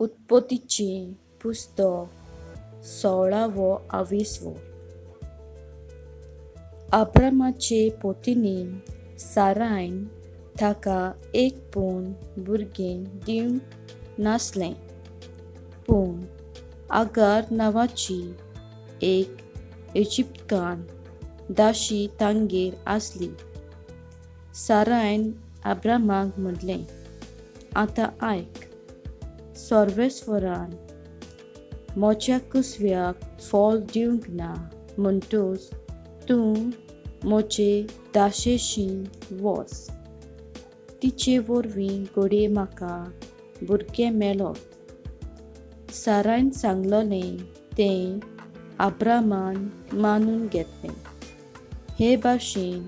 उत्पत्तीचें पुस्तक 16वो आविसवो. आब्रामाचे पत्नी सारायन ताका एक पूण भुरगें दिवंक नासलें, पूण आगार नांवाची एक इजिप्तकान दाशी तांगेर आसली. सारायन आब्रामाक म्हणलें, आतां आयक, सर्वेस्वरान म्हज्या कुसव्याक फळ दिवंक ना, म्हणटच तूं म्हजे दाशेशी वच, तिचे वरवीं घडये म्हाका भुरगें मेळत. सारायन सांगलेलें तें आब्रामान मानून घेतलें. हे भाशेन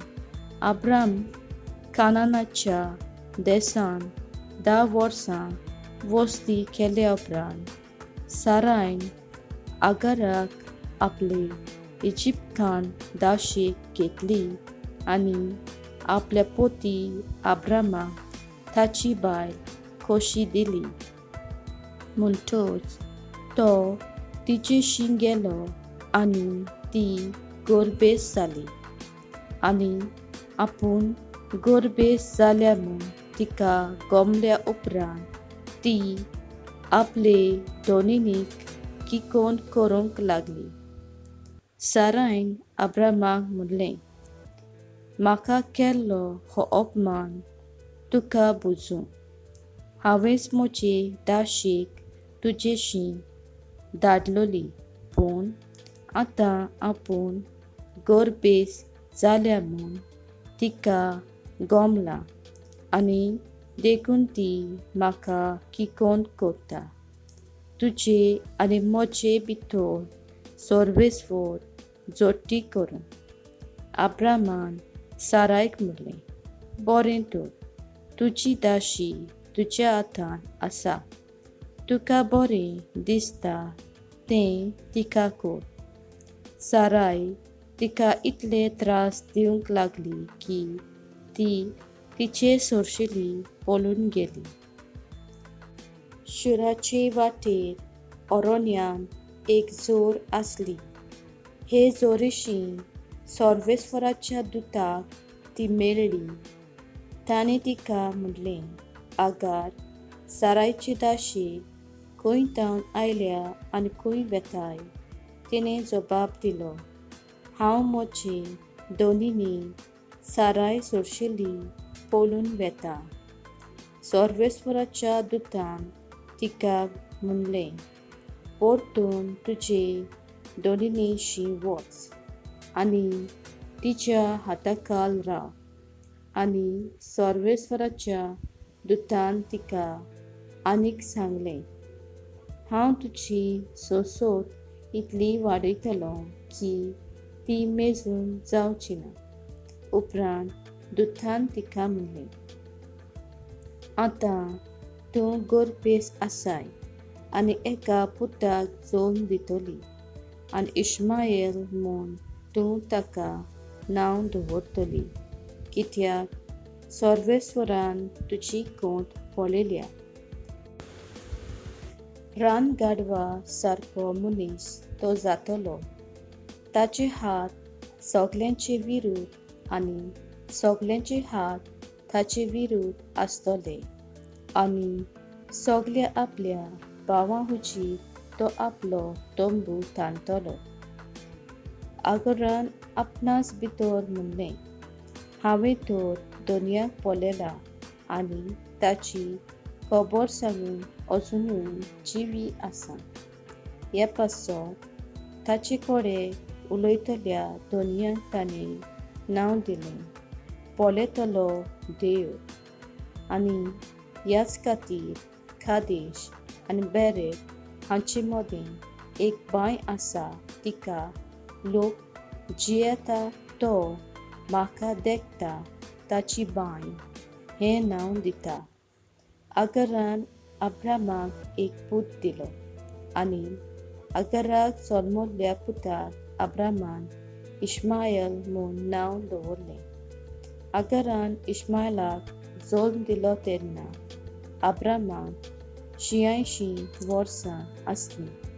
आब्राम कानानाच्या देसान 10 वर्सां वस्ती केल्या उपरांत सारायन आगाराक आपले इजिप्तकान दाशेक घेतली आनी आपल्या पती आब्रामाक ताची बायल खोशी दिली. म्हणटच तो तिचेशी गेलो आनी ती गर्भेस्त जाली, आनी आपूण गर्भेस्त जाल्या म्हूण तिका गमल्या उपरांत ती आपले धनिणीक किकोंत करूंक लागली. सारायन आब्रामाक म्हणलें, म्हाका केल्लो हो अपमान तुका बुजूं, हांवेंच म्हजे दाशेक तुजेशी धाडलोली, पूण आतां आपूण गर्भेस्त जाल्या म्हूण तिका गमलां आनी देखून ती म्हाका किकोंत करता. तुजे आनी म्हजे भितर सर्वेस्वर जोडटी करूं. आब्रामान सारायक म्हणलें, बरें तर, तुजी दाशी तुज्या हातान आसा, तुका बरें दिसता तें तिका कर. साराय तिका इतले त्रास दिवंक लागली की ती तिचे सरशिली पळून गेली. शुराचे वाटेर अरण्यांत एक जोर आसली. हे जोरीशी सर्वेस्वराच्या दुताक ती मेळ्ळी. ताणें तिका म्हणलें, आगार, सारायची दाशी, खंय तावन आयल्या आनी खंय वेताय? तिणें जबाब दिलो, हांव म्हजी धनिणी साराय सरशिली पळून वेता. सर्वेस्वराच्या दुतान तिका म्हणलें, परतून तुजे धनिणीशी वच आनी तिच्या हाताखाल राव. आनी सर्वेस्वराच्या दुतान तिका आनीक सांगलें, हांव तुजी सोंसोत इतली वाडयतलो की ती मेजून जावची ना. उपरांत दुतान तिका म्हणलें, आतां तूं गर्भेस्त आसाय आनी एका पुताक जल्म दितली, आनी इश्मायल म्हूण तूं ताका नांव दवरतली, कित्याक सर्वेस्वरान तुजी कोंत पळयल्या. रानगाडवा सारको मनीस तो जातलो, ताचे हात सगल्यांचे विरूद्ध आनी सगल्यांचे हात ताचे विरूद्ध आसतले, आनी सगल्या आपल्या भावां हुजीर तो आपलो तंबू ताणटलो. आगरान आपणास भितर म्हणलें, हांवें तर धनयाक पळयला आनी ताची खबर सांगून अजुनूय जिवी आसा. हे पासत ताचे कडेन उलयतल्या धनयाक ताणें नांव दिलें पळयतलो देव. आनी ह्याच खातीर खादेश आनी बेरेट हांचे मदें एक बांय आसा, तिका लोक जियेता तो म्हाका देखता ताची बांय हें नांव दिता. आगरान आब्रामाक एक पूत दिलो, आनी आगराक जल्मल्ल्या पुताक आब्रामान इश्मायल म्हूण नांव दवरलें. आगरान इश्मायलाक जल्म दिलो तेन्ना आब्रामाक 86 वर्सां आसलीं.